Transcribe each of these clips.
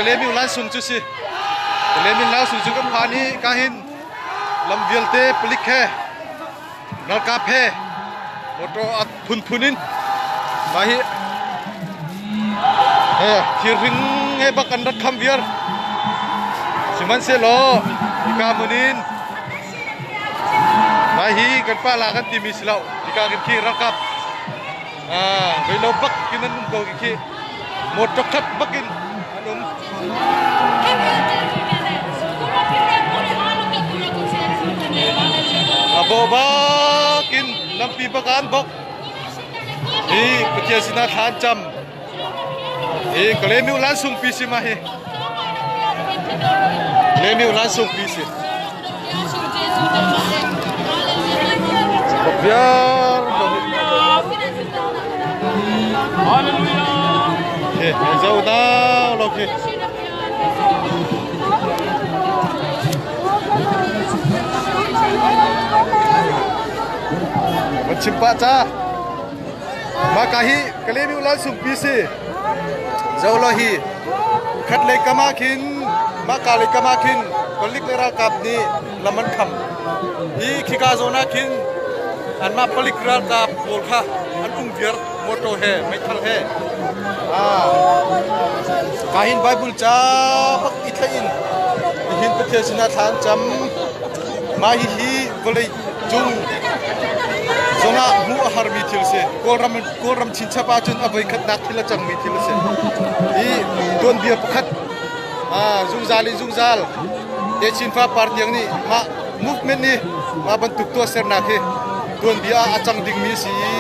Kalaymyo Lansung cu si. Kalaymyo Lansung cu kan phan i ka hin lam vialte palik he ralkap he motor a phunphun in mah hi he thirhring he bak an rak kham viar. Sihmanhsehlaw hika hmun in mah hi kan pa la kan timi si lo. Hika kan khi ralkap Veilo bak in an um ko khi motor khat bak in an um. Abo bak in lampi bak an bok. Hi Pathian sinah thla an cam. Hi Kalemi Ulan sungpi si ma hi. Kalemi Ulan sungpi si. Biar Hallelujah. Zo da lo khi. Van chim pah ca. Mah ka hi Kalaymyo Lansungpi si. Zo lo hi khat lei kam ah khin mah ka lei kam ah khin palik le ralkap nih lam an kham. Hi khika zawn ah khin anmah palik ralkap pawl kha an um viar motor he meithal he. Ah ka hin Bible ca bak i thlaih in nihin Pathian sinah thla an cam. Mah hihi vawlei cung zongah hmuh a harmi thil si. Kawlram Kawlram chinchap ahcun a voikhatnak thil a cangmi thil a si. Hi tuanbia pakhat zungzal in zungzal Techin fa par tiang nih mah movement nih mah bantuk tuahsernak hi tuanbia ah a cang dingmi a si i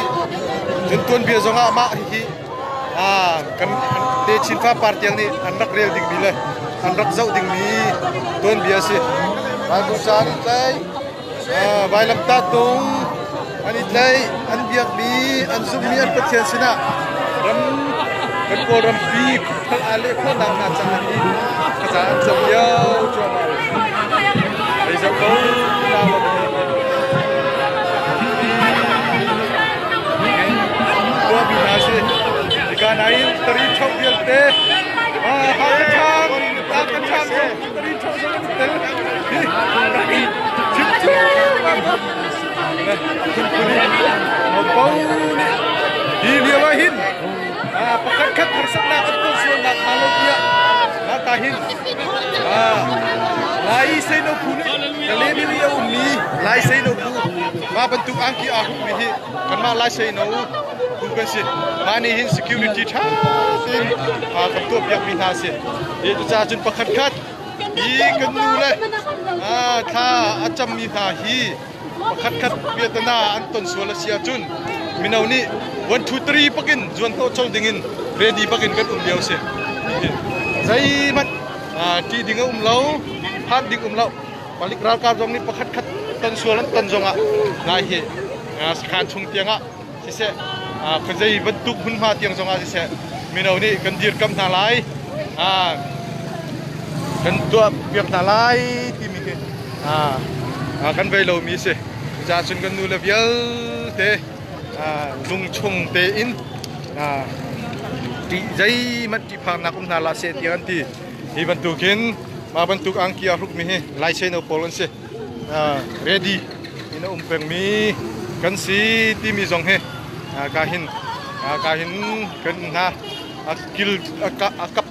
cun tuanbia zongah mah hihi kan Techin fa par tiang nih an rak rel dingmi le an rak zoh dingmi tuanbia a si. Bible ca an i tlaih, vailamtah tung an i tlaih, an biakmi, an zumhmi an Pathian sinah ram kan Kawlrampi khuathal aa leh khawhnak hna caah hi thlaza an cam lio cuahmah. Hei zoh ko na lo Khuami hna si. Hika nain tari ṭho vialte ha ka ṭham, ha ka ṭham, tari ṭho zong an tel. Hi, chim cu Hi lio ah hin pakhat khat harsatnak an ton sualnak hnga lo tiah ta hin Lai seino phu nih Kalaymyo i a ummi Lai seino phu mah bantuk angki aa hrukmi hi kanmah Lai seino phu kan si. Mah nih hin security ṭha tein kan tuahpiakmi hna a si. Hi cucaah cun pakhat khat hi kan nu le thla a cammi hna hi pakhat khat piatana an ton sual a si ahcun mino nih 1 2 3 pakin zuan hnawh colh dingin ready bakin kan um lio si. Zeihmanh ṭih ding a um lo, phan ding um lo. Palik ralkap zong nih pakhat khat ton sual an ton zongah nai hi sakhan chung tiangah siseh khuazei bantuk hmunhma tiang zongah siseh mino nih kan dirkamh hna lai kan tuah piak hna lai timi khi kan vei lomi a si. Cucaah cun kan nule vialte lungchung tein ṭih zeihmanh ṭihphangnak um hna hlah seh tiah an ti. Hi bantukin mah bantuk angki aa hrukmi hi Lai seino pawl an si. Ready in a um pengmi kan si timi zong hi ka hin ka hin kan hna a kil a kap.